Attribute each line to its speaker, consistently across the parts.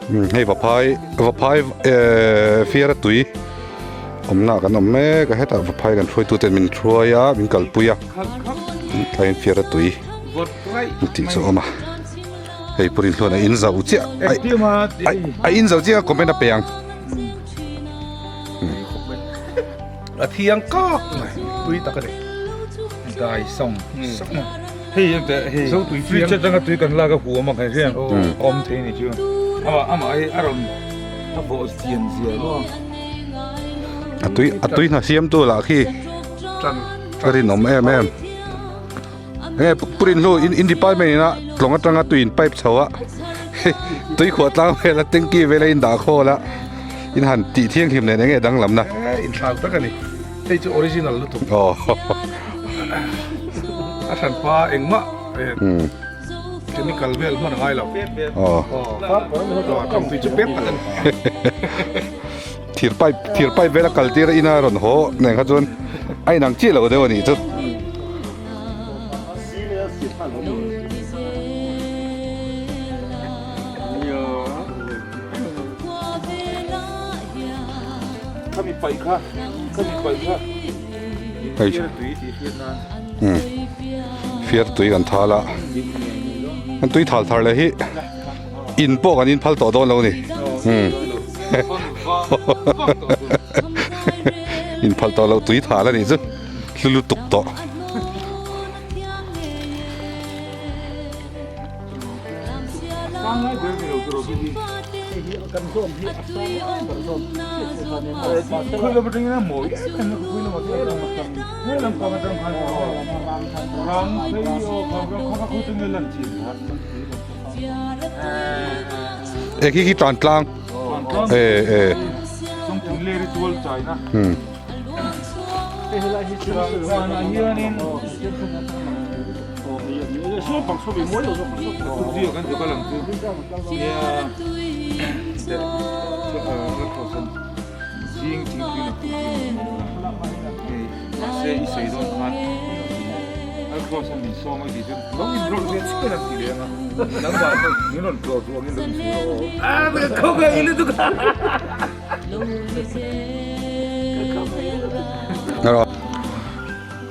Speaker 1: Hei vaphai vaphai ehh fiara tui awmna ah kan awm mek a hetah vaphai kan hruaitu ten min hruai a min kalpui a tlaiin fiara tui tih chu a awm a hei pawhin hluan a in zo chiah a in zo chiah a comment a pe ang.
Speaker 2: A thiang kak mai tui tak a ni dai sawng sawng hei ang teh hei zo tui fridge atanga tui kan lak a huam ang hian awm thei ni chu ama ama hei a rawn a vawh chian zia maw
Speaker 1: a tui a tui hna siam tu lah khi ka rinawm em em nge purin hnu in in department ina tlawng atanga tui in pipe chho a tui khuah tlang vel a tanky vel a in dah khawl a in han tih thianghlim nen enge danglam na
Speaker 2: in thlau tak a ni hei chu original lutuk
Speaker 1: aw
Speaker 2: a hran pa engmah chemical vel hman a ngai lo
Speaker 1: aw
Speaker 2: tui chu pep tak a ni
Speaker 1: thir pipe thir pipe vel a kal tir a ina rawn haw nen kha chuan a inang chiah lo deuh a nih chu. Hei fiar tui kan thal a kan tui thal thar leh hi in pawh kan in phal tawh dawn lo a ni in phal tawh loh tui thal a nih chu. Hlu lutuk tawh. E khi khi tan tlang e e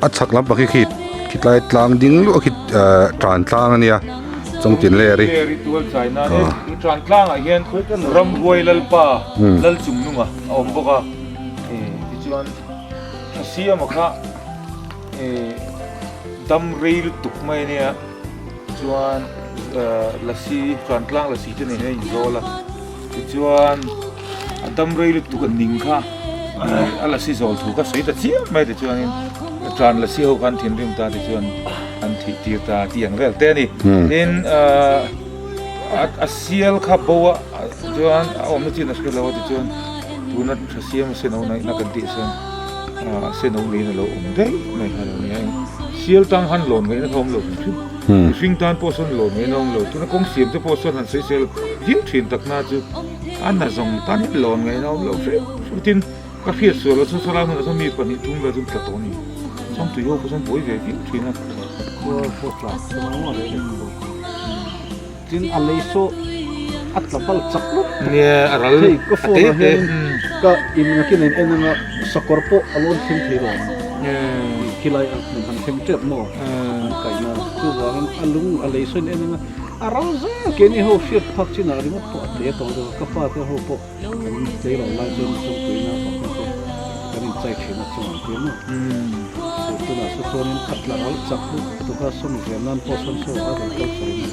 Speaker 1: A chhak lampang hi khi khilai tlang ding luah khi ehh tan tlang a nia chawngtin ler hi.
Speaker 2: Tan tlangah hian ramhuai lalpa lalchung nunga a awm bawk a tichuan Thasiama kha ehh dam rei lutuk mai a nia chuan lasi tan tlang lasi te nen hian a inzawl a. Tichuan a dam rei lutuk a ning kha a lasi zawl thu ka sawi ta chiam mai tichuanin tan lasi ho khan thinrim ta tichuan an thih tir ta tih ang vel te a ni. Tin a sial kha bo a chuan a awmna chin a hre lo a tichuan tuna tha siam a seno naihna kan tih chuan a seno niin a lo awm daih mai kha a lo nia. Sial tang han lawn ngaihna kha a awm lo hrim hrim. Mihring tan pawh sawn lawm ngei nawm lo, tuna kawng siam te pawh sawn han sawisel viau thin tak na chu a na zawng tan hian lawm ngei nawm lo hrim hrim tin ka hriat sual lo chuan sawlai hmunah sawn mi pahnih thum vel chu tla tawh a ni chuan tui ho pawh sawn buai ve viau thin a.
Speaker 3: Khua pawh tla chuan a reh reng bawk tin a lei saw a tla bal chak lutuk
Speaker 2: Nia a ral
Speaker 3: hei ka phone ah
Speaker 2: a te
Speaker 3: hian ka in ngakin a in en anga sakawr pawh a lawn thleng thei lo ang khilai a hmun han thleng tep maw. An kaihna chuvangin a lung a lei sawn en anga a ral zel keini ho hriat phak chinah ringawt pawh a tle tawh deuh a, ka fate ho pawh kan tleirawl lai chuan chawngpuina pakhat te kan inchai thin a chungah te maw chu tunah saw chuanin a tla ral chak lutuk a sawn ve nan pawh sawn saw agriculture in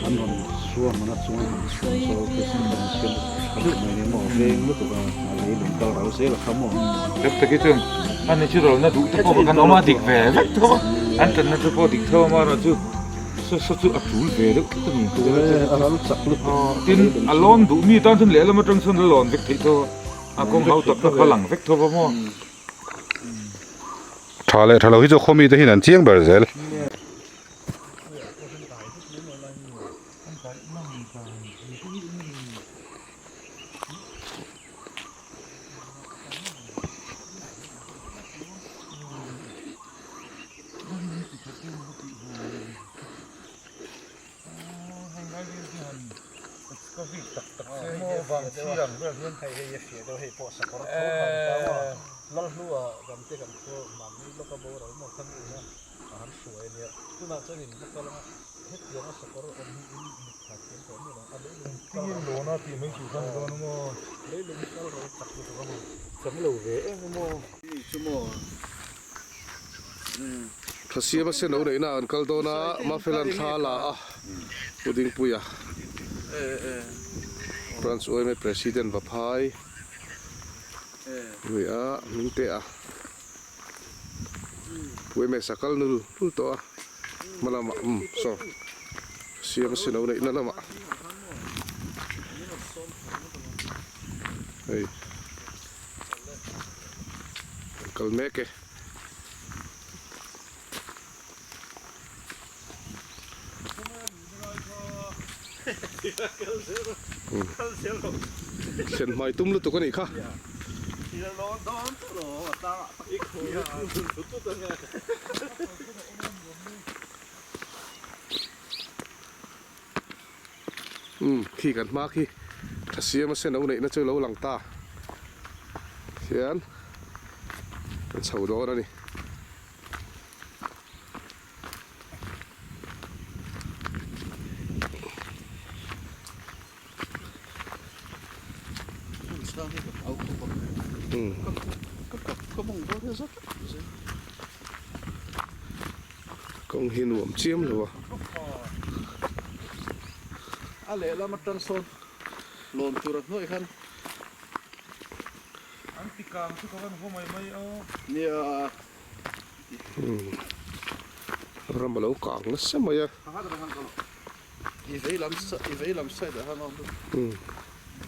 Speaker 3: an rawn suam a chunga han chhuan saw te sawn an siam tha deuh mai nia maw veng lutuk a a lei lung kal ral zel a kha maw.
Speaker 2: Rep taki chuan a natural na duh te pawh kan awm a dik ve vek tho a, an tanna te pawh dik tho a amaherawh chu saw saw chu a tul ve deuh tlat a ni.
Speaker 3: A ral chak lutuk.
Speaker 2: Tin a lawn duh mi tan chuan lehlam atang chuan a lawn vek theih tho a, a kawng hau tak tak kha lang vek tho va maw.
Speaker 1: Tha leh tha lo hi chu khawmi te hian an chiang ber zel.
Speaker 2: Ka vik tak tak se maw vang chi ang vel hian.
Speaker 3: Hei hei a fiah deuh hei pawh sakawr tho khan ta maw. Lalhlua dam te kan khaw mahni lawka boral maw khan ina a han hruai a nia. Tunah chuan in va kal anga hetianga sakawr awm hi in mit thla thiam tawh miah lo a leilung kal
Speaker 2: Tingin lawna tih mai tur khan a dawn a maw.
Speaker 3: Leilung kal ro chak lutuk a maw.
Speaker 2: Chang lo ve em a maw.
Speaker 3: Ni chu maw.
Speaker 1: Thasiama sen lo neihna an kal dawn a, Mafelan thla la a, Pu Dingpuia Branch yma President Vaphai lui a hming teh a, Pu MS a kal nul nul tawh a, hma lamah umm saw Thasiama sen lo neihna lamah hei an kal mek e. Thlen hmai tum lutuk a nih kha. Umm khi kan hma khi tha siam a sen lo neihna chu lo lang ta hian kan chho dawn a ni. Kawng hi nuam chiam lo a.
Speaker 3: A lehlam atang sawn lawn tur a hnuai khan.
Speaker 2: An ti kang chu ka van haw mai mai a.
Speaker 3: Nia.
Speaker 1: Ram a lo kang nasa mai a.
Speaker 3: I vei lam i vei lam side ah khan a awm bawk.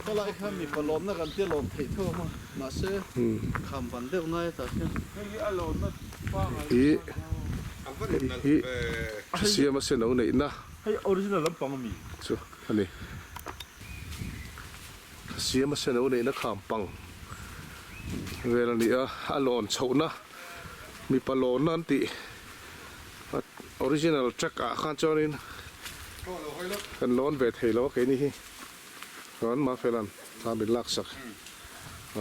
Speaker 3: Khawlai khan mipa lawmna kan tia lawm theih tho ang a, mahse kham ban deuh ngai atah khian.
Speaker 2: Hei hi a lawmna pangai
Speaker 1: Hi hei hi siam a sen lo neihna.
Speaker 2: Hei original lampang ami?
Speaker 1: Chu a ni. Siam a sen lo neihna kham pang vel a ni a, a lawn chhohna mipa lawnna an tih. Original track ah khan chuanin kan lawn ve thei lo a keini hi chuan Mafelan thla min lak sak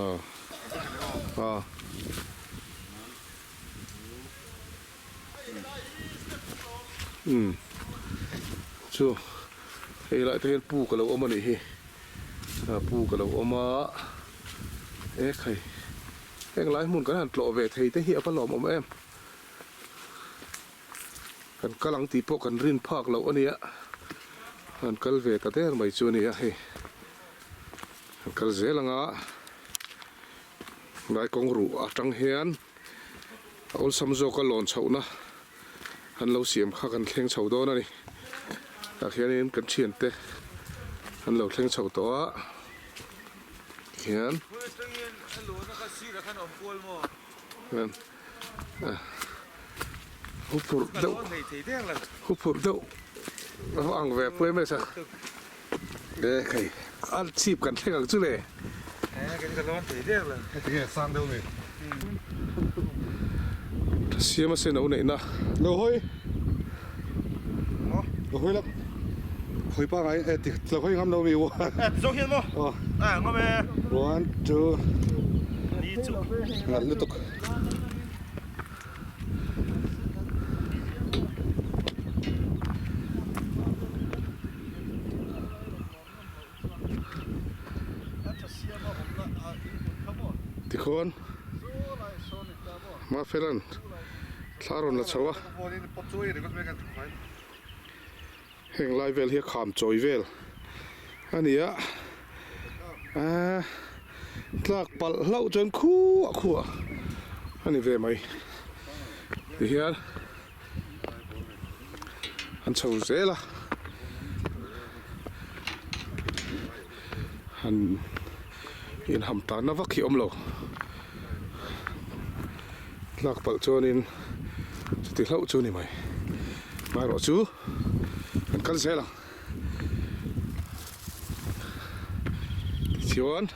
Speaker 1: aw aw umm chu hei lai te hian puk alo awm anih hi puk alo awm a ekhai heng lai hmun kan han tlawh ve thei te hi a va lawmawm em. Kan kal ang tih pawh kan rin phak loh a nia, an kal ve ta der mai chu a nia hei, an kal zel ang a, lai kawng ruh atang hian a awlsam zawk a lawn chhohna an lo siam kha kan thleng chho dawn a ni, tah hianin kan thiante an lo thleng chho tawh a hian. Huphurh deuh huphurh deuh a va ang ve pui mai sa e khai a chhip kan thleng ang chu le siam a sen lo neih na
Speaker 4: lo hawi lo hawi lak hawi pangai e ti lo hawi ngam lo mi u one two nalh lutuk.
Speaker 1: Tikhuan Mafelan thla rawn la chho a heng lai vel hi a kham chawi vel a ni a ahh tlak palh hlauh chuan khuah khuah a ni ve mai tihian an chho zel a han inham tanna vak hi a awm lo tlak palh chuanin chuti hlauh chu a ni mai amaherawhchu an kal zel ang tichuan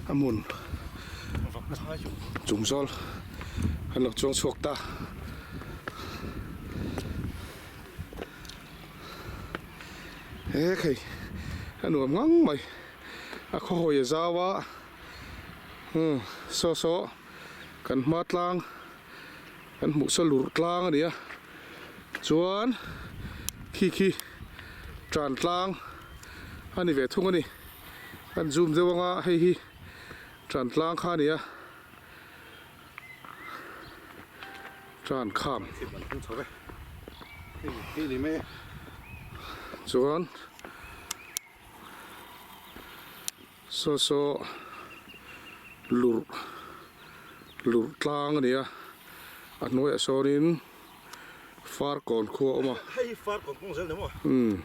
Speaker 1: a hmun chung zawl an lo chuang chhuak ta he khai.
Speaker 5: A nuam ngang mai. A khaw hawi a zau a, umm saw saw kan hma tlang kan hmuh sa lurh tlang a ni a, chuan khi khi tan tlang a ni ve thung a ni. Kan zoom deuh anga hei hi tan tlang kha a ni a. Tan kham chuan saw saw lurh lurh tlang a ni a a hnuaiah sawnin farkawn khua a awm a umm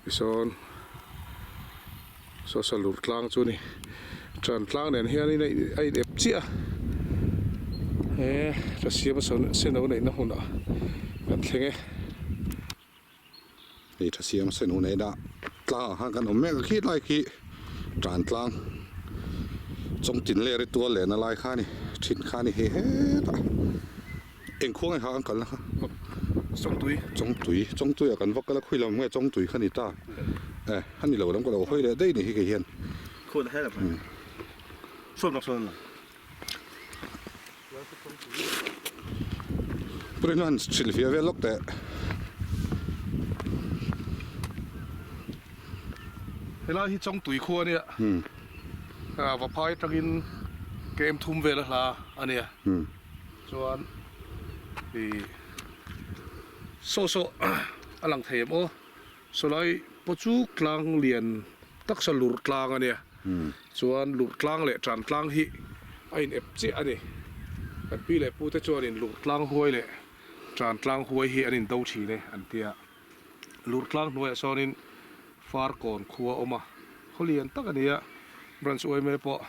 Speaker 5: tisawn saw saw lurh tlang chu a ni tan tlang nen hianin a in ep chiah a he ka siam a sen lo neihna hmunah kan thleng e.
Speaker 1: Hei tha siam sen hun eina tlang ah khan kan awm mek a khi lai khi tan tlang chawngtin leh ri tual lehna lai kha a ni thin kha a ni hei hetah eng khuang nge kha an kalna kha
Speaker 5: Chawngtui
Speaker 1: Chawngtui Chawngtui ah kan va kal a khawi lam nge Chawngtui kha a ni ta e a ni lo lam ka lo hawi leh daih ni hi kei hian Pawhin han hrilh fiah vel lawk teh.
Speaker 5: Helai hi Chawngtui khua a nia. Vaphai atangin kem thum vel a hla a nia. Chuan ih saw saw a lang thei em aw. Sawlai pawh chu tlang lian taksa lurh tlang a nia. Chuan lurh tlang leh tan tlang hi a in ep chiah a ni. Kan pi leh pu te chuanin lurh tlang huai leh tan tlang huai hi an in do thin e an tia. Lurh tlang hnuaiah sawnin Farkawn khua a awm a, khaw lian tak a ni a, branch uaime pawh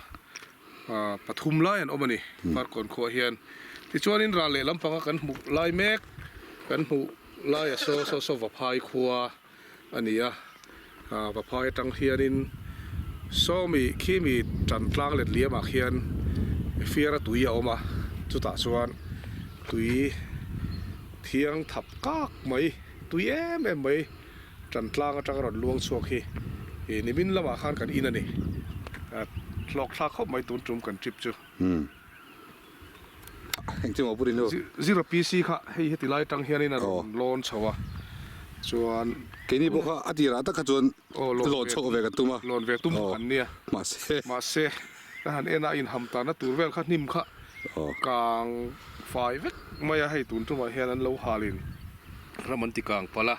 Speaker 5: pathum lai an awm a ni Farkawn khuaah hian. Tichuanin ral leh lampanga kan hmuh lai mek kan hmuh laia saw saw saw Vaphai khua a ni a, Vaphai atang hianin sawmi khimi tan tlang let liamah khian fiara tui a awm a, chutah chuan tui thiang thap kak mai tui em em mai tan tlang atanga rawn luang chhuak hi ih nimin lamah khan kan in a ni, hlawk thlak khawp mai tun tum kan trip chu.
Speaker 1: Engtin maw Putin chu?
Speaker 5: Zero PC kha hei heti lai atang hianin a rawn lawn chho a, chuan.
Speaker 1: Keini pawh kha a tirah tak kha chuan lawn chhoh ve kan tum a.
Speaker 5: Lawn ve tum kan nia.
Speaker 1: Mahse.
Speaker 5: Mahse ka han en a inham tanna tur vel kha hnim kha kang fai vek mai a, hei tun tumah hian an lo halin ram an ti kang palh a,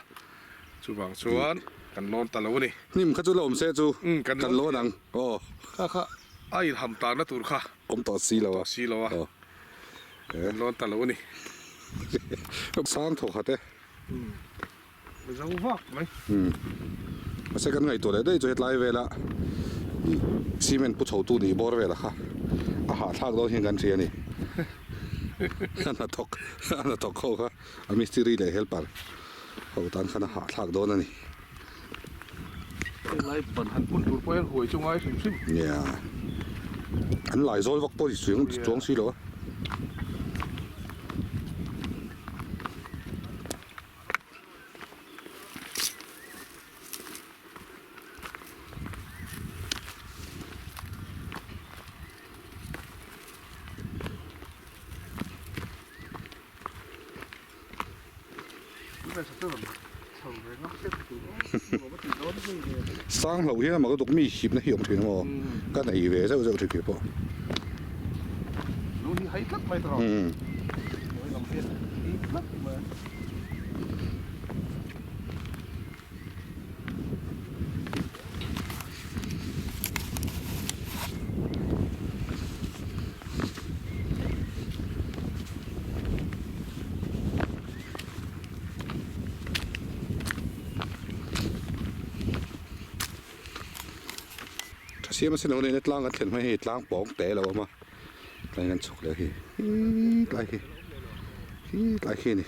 Speaker 5: chuvang chuan kan lawn ta lo a ni.
Speaker 1: Hnim kha chu la awm se chu kan lawn ang aw.
Speaker 5: Kha kha a inham tanna tur kha.
Speaker 1: Awm tawh si lo a.
Speaker 5: Tawh si lo a. Kan lawn ta lo a ni.
Speaker 1: Sang thaw khat e.
Speaker 5: Zo vak mai.
Speaker 1: Mahse kan ngaihtuah leh daih chu hetlai vela cement pu chho tu nih bawr vela kha a hahthlak dawn hian kan hria a ni. A hnathawk a hnathawk ho kha a mistiri leh helper ho tan khan a hahthlak dawn a ni.
Speaker 5: Helai ban han hun tur pawh hian huai chu ngai hrim hrim.
Speaker 1: Nia. An lai zawl vak pawh chuang chuang si lo a. Sang hlo hian amah ka duk mi hipna hi awm thin maw ka nei ve zeuh zeuh thin kei pawh. Tha siam a sin lo nena tlang kan thlen hma hei tlang pawng te lo awm a tlai kan chhuk leh hi tlai khi khi tlai khi a ni.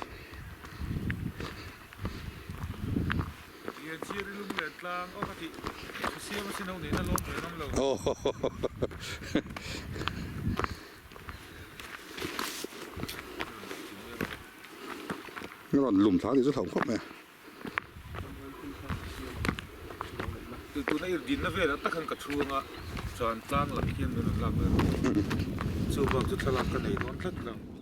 Speaker 1: Rawn lum thla tih chu hlauh khawp mai a.
Speaker 2: Tuna i dinna velah tak khan ka thu anga chuan tlang lam hian min rawn lak ve a, chuvang chu thlalak ka nei dawn tlat lo.